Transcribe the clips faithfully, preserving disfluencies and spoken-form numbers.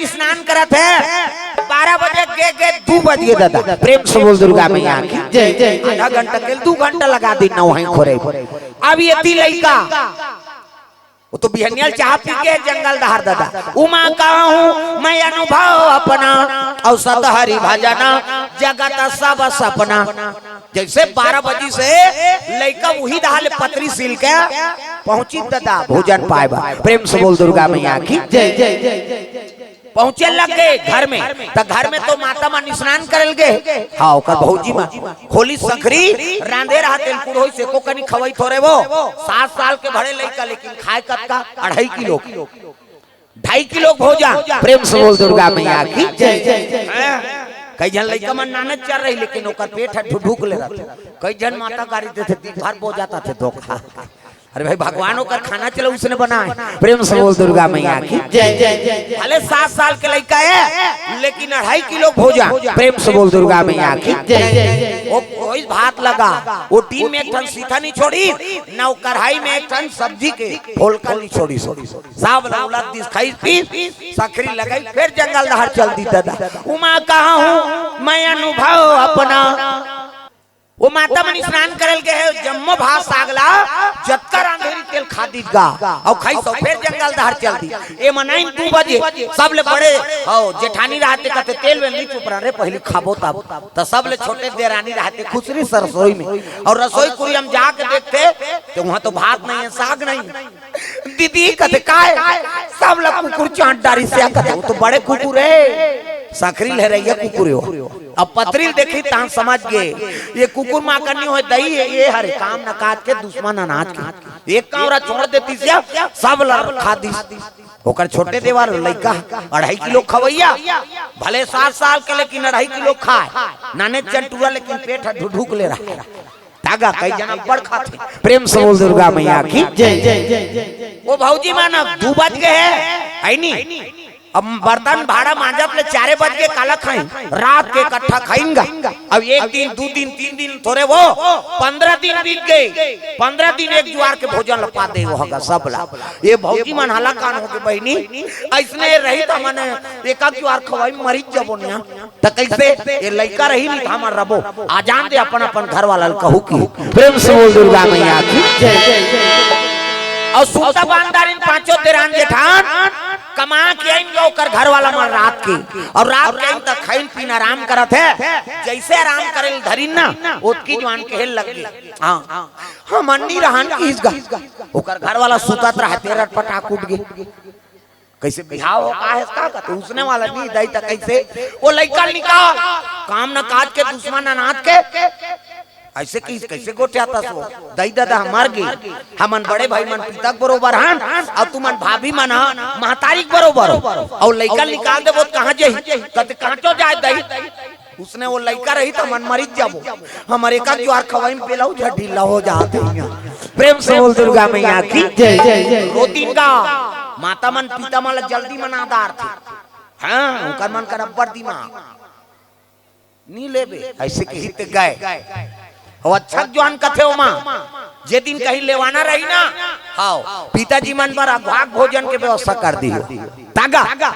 स्नान करत हे, बारह बजे गे गे दू बज गे दादा। प्रेम से बोल दुर्गा मैया की जय। आधा घंटा के दू घंटा लगा दी नहाए खोरे। अब ये ती लइका, वो तो बिहनिया ल चाह पी के जंगल डहर दादा। उमा कहूँ मैं अनुभव अपना, अउ सतहरि भजना जगत सब सपना। जइसे बारह बजी से लइका उही डहर ले पतरी सिल के पहुंची दादा भोजन पाए बर। प्रेम से बोल दुर्गा मैया की जय। पहुंचे लग गे घर में, त घर में तो माता मन स्नान करे ल गे। हाँ, ओकर भौजी मन खोली सखरी रांधे रहत, तेल कुड़ोई से को कनी खवई थोरे वो। सात साल के भरे लइका, लेकिन खाए कतका? अढ़ाई किलो, ढाई किलो भोजन। प्रेम से बोल दुर्गा मैया की जय। हैं? कई झन लइका मन नानक चर रही, लेकिन ओकर पेट ह ढुढुक ले रहत। कई झन माता गारी देथे, दिन भर बोजात थे धोखा। अरे भाई, भगवान ओकर खाना चलो उसने बनाए। प्रेम से बोल दुर्गा मैया की जय। भले सात साल के लइका हे, लेकिन अढ़ाई किलो भोजन। प्रेम से बोल दुर्गा मैया की जय। वो कोई भात लगा, वो टीन में एक ठन सीठा नहीं छोड़ी, ना वो कढ़ाई में एक ठन सब्जी के फोलका नहीं छोड़ी। सब लौलत दिस खाई पी, सखरी लगाई, फिर जंगल डहर चल दी दादा। उमा कहूँ मैं अनुभव अपना, वो माता मन स्नान करे ल गे हे, जम्मो भात साग ला जतका रांधे रही तेल खा दीस गा, अउ खाई सो फिर जंगल डहर चल दी। ए मनाइन दू बजे, सब ले बड़े हो जेठानी रहते कहते तेल वेल नहीं चुप रहा रे, पहली खाबो तब। त सब ले छोटे देरानी रहते खुसरी से रसोई में, अउ रसोई कुरिया म जाके देखते त उहाँ तो भात नहीं हे, साग नहीं हे। दीदी कथे काय? सब ला कुकुर चाट डारिस हे कथे, वो तो बड़े कुकुर हे, सखरी लहरैया कुकुर हे वो। अब पतरी ल देखी तहां समझ गे, ये कुकुर माकड़ नी होय दई हे, ये हरे काम न काज के दुश्मन अनाज के। एक कांवरा छोड़ देतिस या सब ला खा दिस। ओकर छोटे देवर लइका अढ़ाई किलो खवैया, भले सात साल के लेकिन अढ़ाई किलो खाए, नाने चंटुआ लेकिन पेट ह ढुढुक ले रहा। तागा कई जना बड़ खाथे। प्रेम से बोल दुर्गा मैया की जय। वो भौजी माना दू बज गे हे, है नी? अब बर्तन भाड़ा मांजत ले चारे बज गे, काला खाई? रात के इकट्ठा खाइन गा। अब एक दिन, दू दिन, तीन दिन थोरे वो, पंद्रह दिन बीत गे। पंद्रह दिन एक जुआर के भोजन ल पा दे वो हगा सब ला। ये भौजी मन हलाकान होगे बहिनी, अइसने रही त हमन एक जुआर खवाई मरी जबो निया। त कइसे ये लइका रही नी त हमर रबो आ जान दे अपन अपन घर वाला ल कहू की। प्रेम से बोल दुर्गा मैया की जय। अउ सुता बांधारिन पांचों देरान जेठान कमा के आइन गा ओकर घर वाला मन रात के, अउ रात के आइन त खाइन पीन आराम करत हे। जइसे आराम करे ल धरिन ना, ओतकी जुआर कहे लग गे, हाँ, हम अन्नी रहन किस गा। ओकर घर वाला सुतत रहते रटपटाक उठ गे। कइसे बिहाव हो का हे का कहते उसने वाला नी दई त कइसे वो लइका निकाल काम न काज के दुश्मन अनाथ के अइसे कि कइसे गोठियाथस वो दई ददा हम मर गे हमन बड़े भाई मन पिता के बरोबर हन अउ तुमन भाभी मन ह महतारी के बरोबर हो अउ लइका निकाल देबो त कहाँ जाही कहते कांचो जाए दई उसने वो लइका रही त हमन मरिच जाबो। हमर एक आध जुआर खवाई में पेला उठा ढीला हो जात हे। प्रेम से बोल दुर्गा मैया की जय। रोतिन का माता मन पिता मन ला जल्दी मना डारथे। हाँ, ओकर मन कर अब्बड़ दिमाग। नी लेबे, अइसे कही ते गए। अउ अच्छा जुआर कथे ओमा, जे दिन कहीं लेवाना रही ना, हाव, पिताजी मन बर अघवाग भोजन के व्यवस्था कर दियो। तागा।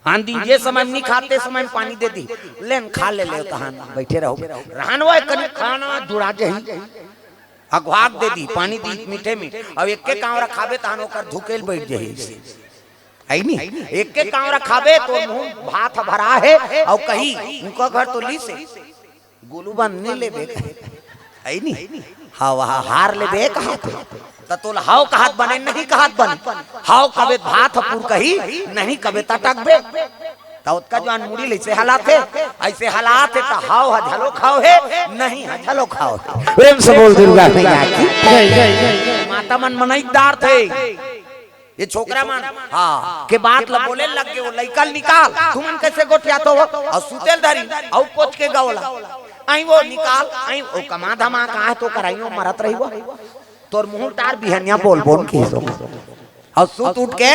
आन दिन जे समय नी खाते समय में पानी दे दी, लेन खा ले ले तहान बैठे रहो। रहन वो कनी खाना जुड़ा जही। अघवाग दे दी, पानी दी मीठे मीठ। अब एक के कांवरा खाबे तहान ओकर धुकेल बैठ जही। है नी? एक के कांवरा खाबे तो मुंह भात भरा हे अउ कही उनका घर तो ली से। गोलू बन नी लेबे कहे। है नी? हाँ, वहाँ हार लेबे कहा थे। त तोला हाव कहत बने, नहीं कहत बने। हाव कबे भात ह पुर कही, नहीं कबे त टकबे। त ओतका जुआर मुड़ी ले से हलाथे, अइसे हलाथे त हाव ह झलो खाव हे, नहीं ह झलो खाव हे। प्रेम से बोल दुर्गा मैया की। जय, जय, जय, जय। माता मन मनई डारथे। ये छोकरा मन, हाँ, के बात ला बोले लग गे, वो लइका ल निकाल, तुमन कइसे गोठियाथो वो? अउ सुतेल धरी, अउ पोच के गवला। आई वो निकाल, आई वो कमा धमा कहाँ तो कराई वो मरत रही वो। तोर मुंह टार बिहनिया बोल बोल की सो। अउ सुत उठ के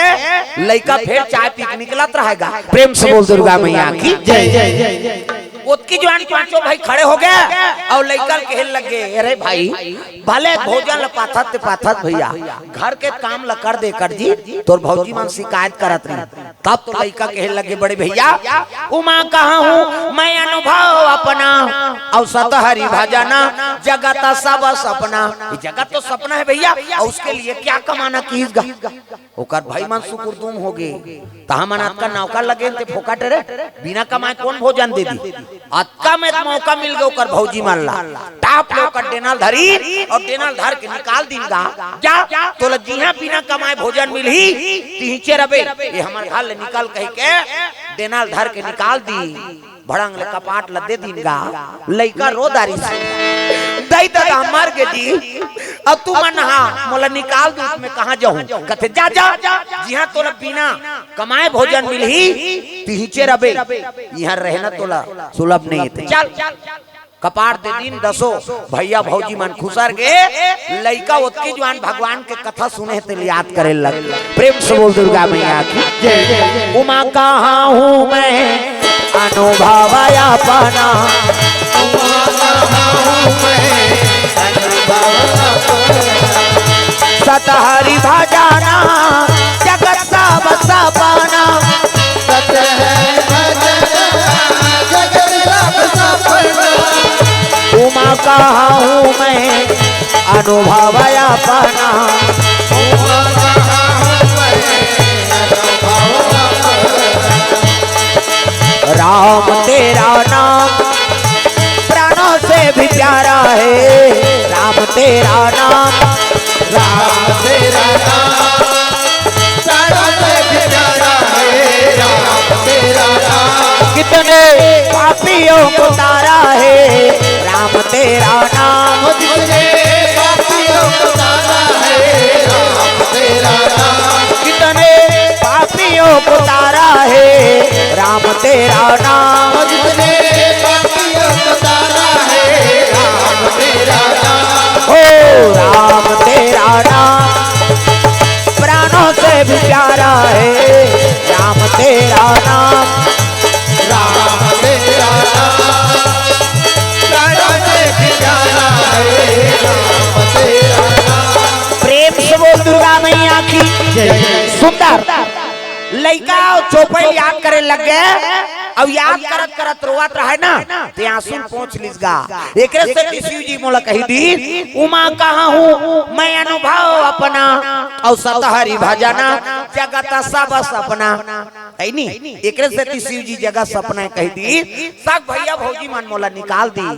लइका फेर चाय पी के निकलत रहेगा। प्रेम से बोल दुर्गा मैया की जय। ओतकी जुआर पांचों भाई खड़े हो गे अउ लइका ल कहे लग गे, अरे भाई, भले भोजन ल पाथत ते पाथत भैया, घर के काम ल कर दे कर जी, तोर भौजी मन शिकायत करत रही। तब तो लइका कहे लगे, बड़े भैया, उमा कहा हूँ मैं अनुभव अपना, अउ सत हरि भजना जगत सब सपना। ये जगत तो सपना है भैया, अउ उसके लिए क्या कमाना किहिस गा? ओकर भाई मन सुकुरदुम हो गे, त हमन अतका नौकर लगे ते फोकट रे, बिना कमाए कोन भोजन दे दी? अतका में मौका मिल गे ओकर भौजी मन ला, टाप ले ओकर डेना ल धरी अउ डेना ल धर के निकाल दिन गा। जा, तोला जिहां बिना कमाए भोजन मिलही, तिहिंचे रबे। ये हमर घर ले निकल कहि के डेना ल धर के निकाल दी। भड़ंग ले कपाट ल दे दिन गा। लइका रो डारिस, दई ददा मर गे जी, अउ तुमन हा मोला निकाल दू, मैं कहां जाहूं? कथे जा, जा, जिहां तोला बिना कमाए भोजन मिलही, तिहिंचे रबे। इहां रहना तोला सुलभ नइ हे। चल, कपाट दे दिन दसो भैया भौजी मन खुसर गे। लइका ओतकी जुवान भगवान के कथा सुने हे तेला याद करे लग। प्रेम से बोल दुर्गा मैया की जय। उमा कहा हूँ मैं अनुभव अपना, सत हरि भजना जगत सब सपना। उमा कहा हूँ मैं अनुभव अपना, राम तेरा नाम प्राणों से भी प्यारा है, राम तेरा नाम। राम तेरा नाम प्राणों से भी प्यारा है, राम तेरा नाम। कितने पापियों को तारा है, राम तेरा नाम। कितने पापियों को तारा है, राम तेरा नाम। जितने पापियों को तारा है, राम तेरा नाम। हो राम तेरा नाम प्राणों से भी प्यारा है, राम तेरा नाम। राम तेरा नाम प्राणों से भी प्यारा है, राम तेरा नाम। प्रेम से बोल दुर्गा मैया की जय। सुंदर लइका अउ चौपाई याद करे लग गे, अउ याद करत करत रोवत रहे ना, ते आंसू पोंछ लिस गा। एकरे सेती शिव जी मोला कहि दीन, उमा कहा हूँ मैं अनुभव अपना, अउ सत हरि भजना जगत सब सपना। है नी? एकरे सेती शिव जी जगत सपना कहि दीन, सब भैया भौजी मन मोला निकाल दीन।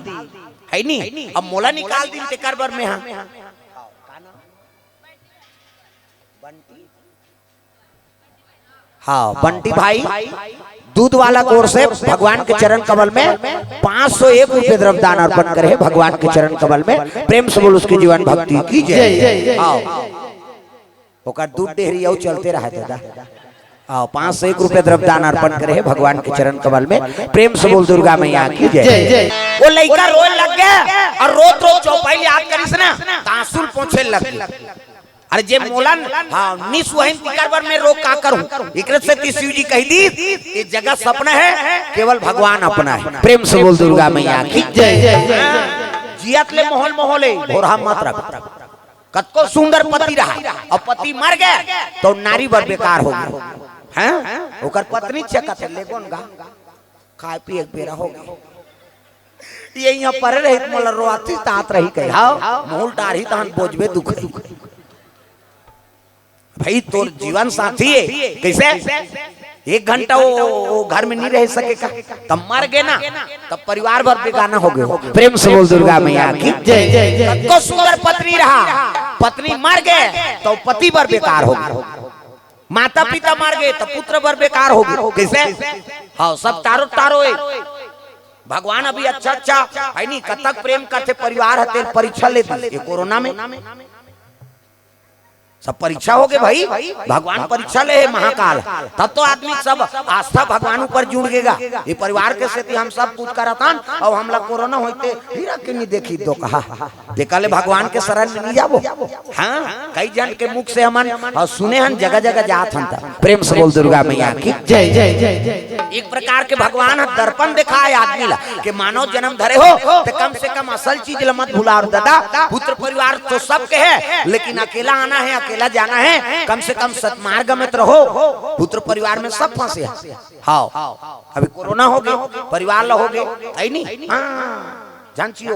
है नी? अब मोला निकाल दीन तेकर बर में हा। हाँ, बंटी भाई दूध वाला गोर से भगवान के चरण कमल में पाँच सौ एक रुपये द्रव्य दान अर्पण करे हे भगवान के चरण कमल में। प्रेम से बोल उसके जीवन भक्ति की जय। हाँ, ओकर दूध डेहरी अउ चलते रहे दादा। हाँ, पाँच सौ एक रुपये द्रव्य दान अर्पण करे हे भगवान के चरण कमल में। प्रेम से बोल दुर्गा मैया की जय। वो लइका रोए लग गे अउ रोत रोत चौपाई याद करिस ना, त आंसू पोंछे लग गे। अरे जे मोला, हाँ, निस वहिन तिकर बर मैं रो का करूं? एकरे सेती शिव जी कहि दीस, ये जगत सपना है, केवल भगवान अपना है। प्रेम से बोल दुर्गा मैया की जय। जियत ले मोहल मोहले, भोरहा मत रख। कतको सुंदर पति रहा, अउ पति मर गे, त नारी बर बेकार हो गे। हैं? ओकर पत्नी चकत हे, ले कोन गा? खाए पिए के बेरा हो गे। ये इहां परे रहित मोला रोआती तात रही कहे, हाँ, मोहल टारही तहन बोझबे दुख रही। भाई तोर जीवन साथी हे, कइसे? एक घंटा वो, वो घर में नइ रह सके का? तब मर गे ना, तब परिवार बर बेगाना हो गे। प्रेम से बोल दुर्गा मैया की जय। कतको सुंदर पत्नी रहा, पत्नी मर गे, त पति बर बेकार हो गे। माता पिता मर गे, त पुत्र बर बेकार हो गे। कइसे? हाँ, सब टारो टारो हे। भगवान अभी अच्छा अच्छा, है नी, कतक प्रेम करथे परिवार ह, तेर परीक्षा ले दीस ये कोरोना में। सब परीक्षा हो गे भाई, भगवान परीक्षा ले हे महाकाल। तब तो आदमी सब आस्था भगवान ऊपर जुड़ गेगा। ये परिवार के सेती हम सब कुछ करत हन, अउ हमला कोरोना होइते हीरा के नइ देखी दो कहा। तेकर ले भगवान के शरण में नइ जाबो। हाँ, कई जन के मुख से हमन, अउ सुने हन, जगह जगह जात हन त। प्रेम से बोल दुर्गा मैया की जय, जय, जय, जय, जय। एक प्रकार के भगवान ह दर्पण देखाय आदमी ला कि मानव जन्म धरे हो त कम से कम असल चीज ला मत भुला। अउ दादा, पुत्र परिवार तो सबके हे, लेकिन अकेला आना हे, अकेला जाना हे, कम से कम सतमार्ग में तो रहो। पुत्र परिवार में सब फंसे हे। हाँ, अभी कोरोना होगे, परिवार ला होगे, हे नी? हाँ, जान चियो,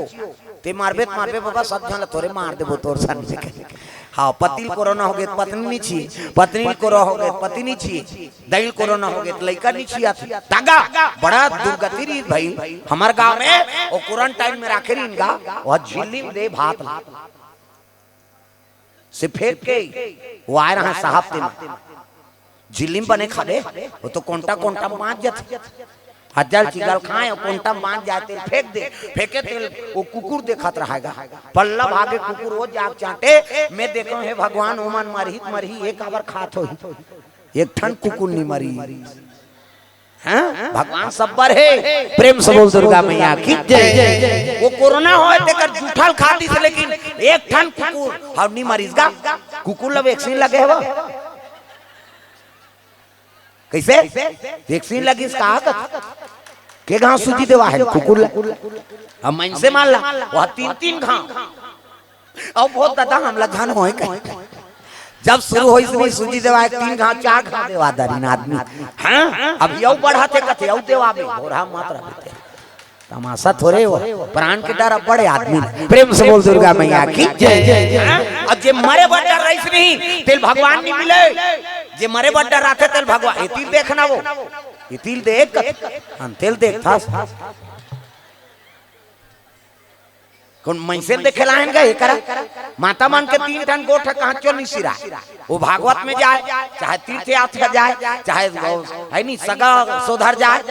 ते मारबे त मारबे बाबा, सब झन ला थोरे मार देबो तोर सामने के। हाँ, पति ल कोरोना होगे त पत्नी नी छिये, पत्नी ल कोरोना होगे त पति नी छिये, दाई ल कोरोना होगे त लइका नी छियात। तागा, बड़ा दुर्गति रहिस भाई। हमर गांव में ओ क्वारंटाइन में राखे रहिन गा, ओ झिल्ली म दे भात ला। से फेंक के ओ आय रहा साहब ते म। झिल्ली म बने खाबे, ओ तो कोंटा कोंटा म बांच जाथे। हज्जल चिगल खाय, ओ कोंटा म बांच जाय, तेल फेंक दे, फेंके तेल, ओ कुकुर देखत रहे गा। पल्ला भागे कुकुर, ओ जाग चांटे, मैं देखंव, हे भगवान, ओमन मरही त मरही, ए काबर खात होही? एक ठन कुकुर नी मरी। हाँ? भगवान सब्बर हे। प्रेम से बोल दुर्गा मैया की जय। ओ कोरोना होय तेकर जूठा ल खा दिस, लेकिन एक ठन कुकुर हव नी मरिस गा। कुकुर ला वैक्सीन लगे हव? कइसे? वैक्सीन लगिस का कथे? के घांव सूजी देवाय हे कुकुर ला? अब मनसे मन ला, ओ तीन तीन घांव। अउ बहुत दादा हमला झन होय कहे। जब शुरू होइस नी सूजी देवाय, तीन घांव, चार घांव देवा डरिन आदमी। हाँ? अब यउ बढ़त हे कथे, अउ देवाबे, भोरहा मत रह बेटे। तमाशा थोरे हो, प्राण के डर अब्बड़ हे आदमी। प्रेम से बोल दुर्गा मैया की जय। हाँ? अउ जे मरे बर डर रहिस नी, तेल भगवान नी मिले। जे मरे बर डर रहिथे, तेल भगवान, एती ल देखना वो। एती ल देख, अंते ल देखथस। कोन मनसे ल देखे ल आय हन गा एकरा? माता मन के तीन ठन गोठ कहां चो नी सिराय। ओ भागवत में जाय, चाहे तीर्थ यात्रा जाय, चाहे हे नी सगा सोधर जाय,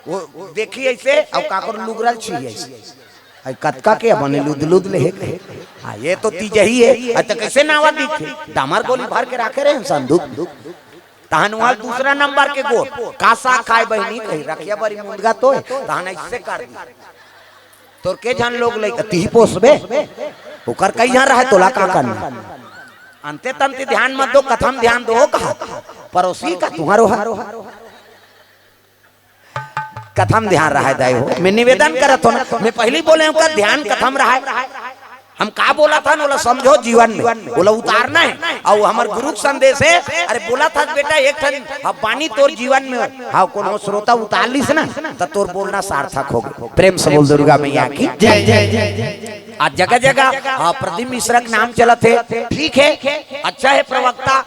ओ देखही अइसे, अउ काकर लुगरा ल छीही अइसे। अइ कतका के बने लुद लुद ले हे। हाँ, ए तो तीजही हे। अइ त कइसे नावा दिखथे? डामर गोली भर के राखे रहे हन संदूक। तहन उहां दूसरा नंबर के गोठ, का साग खाय बहिनी कही, रखिया बरी मुंदगा तो हे, तहन अइसे कर दी। तोर के झन लोग लइका तिही पोसबे, ओकर कई झन रहय, तोला का करना? अंते तंते ध्यान मत दो, कथा म ध्यान दो कहा, परोसी का तुम्हारो हा। कथा म ध्यान रहय दाई हो, मैं निवेदन करत हों ना, मैं पहिली बोले हंव का ध्यान कथा म रहय। हम का बोलत हन, ओला समझो जीवन में, ओला उतारना हे। अउ हमर गुरु के संदेश हे, अरे बोलत हस बेटा, एक ठन ह बानी तोर जीवन में, हाँ, कोनो श्रोता उतार लिस ना, त तोर बोलना सार्थक होगे। प्रेम से बोल दुर्गा मैया की जय, जय, जय, जय। आज जगह जगह, हाँ, प्रदीप मिश्रा के नाम चलत हे, ठीक हे, अच्छा हे प्रवक्ता,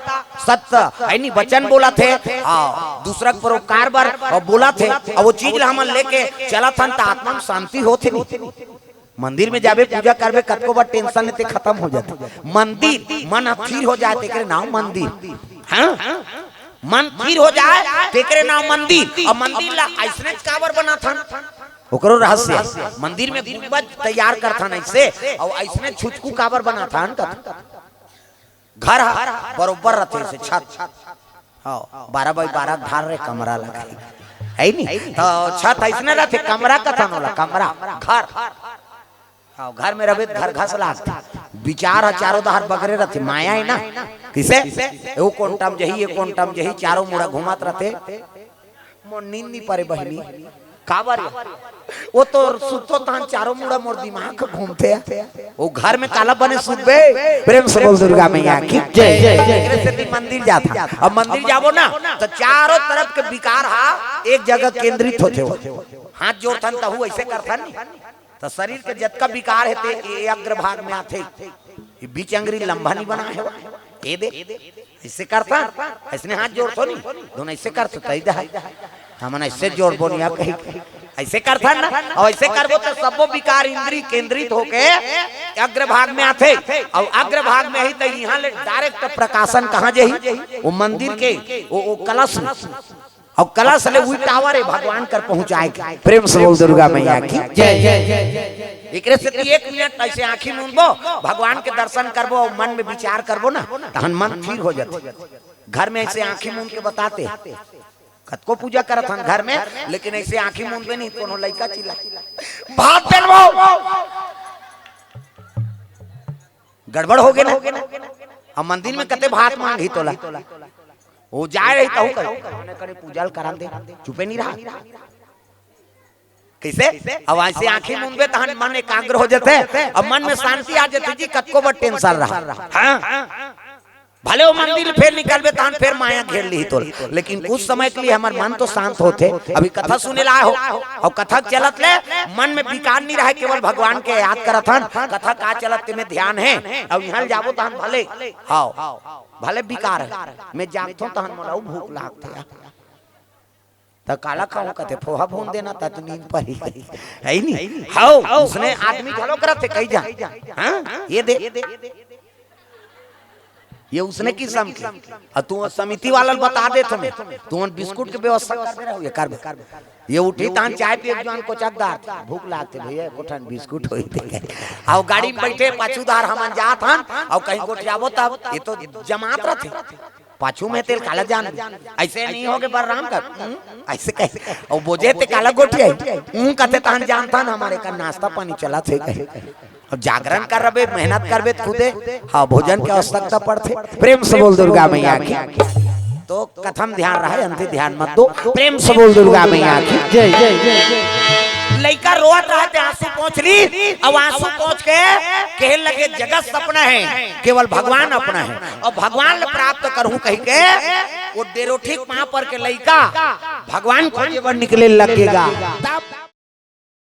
सत्य हे नी, वचन बोलत हे, हाँ, दूसरा के परोपकार बर, अउ बोलत हे, अउ ओ चीज ला हमन लेके चलत हन, त आत्मा म शांति होत हे नी। मंदिर में जाबे, पूजा करबे, कतको बार टेंशन लेते खतम हो जाथे। मंदिर, मन ह थिर हो जाय, तेकरे नांव मंदिर। हाँ? मन थिर हो जाय, तेकरे नांव मंदिर। अउ मंदिर ला अइसने काबर बनाथन? ओकरो रहस्य हे। मंदिर में गुंबज तैयार करथन अइसे, अउ अइसने छुचकू काबर बनाथन? घर ह बरोबर रथे से छत। हाँ, बारह बाई बारह धार रे कमरा लगे। हे नी? त छत अइसने रथे, कमरा कथन ओला, कमरा, घर। हाँ, घर में रहबे त घर घस लागथे। विचार ह चारों धार बगरे रथे, माया हे ना? कइसे? ए कोंटा म जही, ए कोंटा म जही, चारों मुड़ा घूमत रथे। मोर नींद नी परे बहिनी। काबर? ओ तो सुतो तहन चारों मुड़ा मोर दिमाग घूमथे। ओ घर में काला बने सुतबे? प्रेम से बोल दुर्गा मैया की जय। एकरे सेती मंदिर जाथन। अब मंदिर जाबो ना, त चारों तरफ के विकार हा एक जगह केंद्रित होथे। हाथ जोड़थन तहू अइसे करथन नी। त शरीर के जतका विकार हे, ते ए अग्र भाग में आथे। ए बीच अंगरी लंबा नी बनाय हे, ए दे। अइसे करथन, अइसने हाथ जोड़थो नी, दोनों अइसे करथो, तई दे। हमन अइसे जोड़बो नी, अब कही, अइसे करथन ना, अउ अइसे करबो त सबो विकार इंद्री केंद्रित होके अग्र भाग में आथे, अउ अग्र भाग में आही त इहां ले direct प्रकाशन कहां जाही? ओ मंदिर के, ओ, ओ कलश में। अउ कलश ले उही tower हे भगवान कर पहुंचाय के। प्रेम से बोल दुर्गा मैया की जय। एकरे सेती एक मिनट अइसे आंखी मूंदबो, भगवान के दर्शन करबो अउ मन में विचार करबो ना, तहन मन थिर हो जाथे। घर में अइसे आंखी मूंद के बताते, कतको पूजा करत हन घर में, लेकिन अइसे आंखी मूंदबे नी, कोनो लइका चिल्ला, "भात दे न वो।" गड़बड़ होगे ना। अब मंदिर में कते भात मांगही तोला। वो जाए रही तहू कहे, "ओने कने पूजा ल करन दे।" चुपे नहीं रहा। कैसे? अब ऐसे आंखी मूंदबे तहन मन एकाग्र हो जाते, अब मन में शांति आ जाती जी, कतको बड़ टेंशन रहा। हाँ, भले वो मंदिर फेर निकलबे तहन फेर माया घेर ली तो, लेकिन कुछ समय के लिए हमार मन तो शांत होते। अभी कथा सुने ला हो, और कथा चलत ले मन में विकार नहीं रहे, केवल भगवान के याद करत हन। कथा का चलत ते में ध्यान है, और यहाँ जाबो तहन भले, हाँ, भले विकार है, मैं जागथों तहन मोला भूख लागथे। त काला खाऊं कथे, "फोहा भून देना, त तू नींद परी।" है नी? हाओ, उसने आदमी घलो करत हे, कही जा। हाँ? ये दे। ये उसने किसम के। और तू समिति वाला ल बता दे तुम्हें, तू बिस्कुट के व्यवस्था कर दे रहो, ये कर दे। ये उठी तहन चाय पिए के जुआन कोचकदार, भूख लागथे भैया, एको ठन बिस्कुट होई दे। आओ गाड़ी में बैठे, पाछू धार हमन जात हन, और कहीं गोठियाबो तब, ये तो जमात रहथे। पाछू में तेल काला जान, ऐसे नहीं होगे बलराम का, हम्म, ऐसे कहे, और बोझे ते काला गोठियाई, हम्म, कथे तहन जानथन हमारे का नाश्ता पानी चलत हे कहे। अब जागरण कर रबे, मेहनत करबे त खुदे, हाँ, भोजन के आवश्यकता पड़थे। प्रेम से बोल दुर्गा मैया की। तो कथम ध्यान रहे, अंति ध्यान मत दो। प्रेम से बोल दुर्गा मैया की। जय, जय, जय, जय। लइका रोवत रहे ते आंसू पोंछ ली, अब आंसू पोंछ के कहे लगे, "जगत सपना है, केवल भगवान अपना है, और भगवान ल प्राप्त करहूं," कही के वो डेरोठी पांव पर के लइका भगवान खोजे बर निकले लगेगा। तब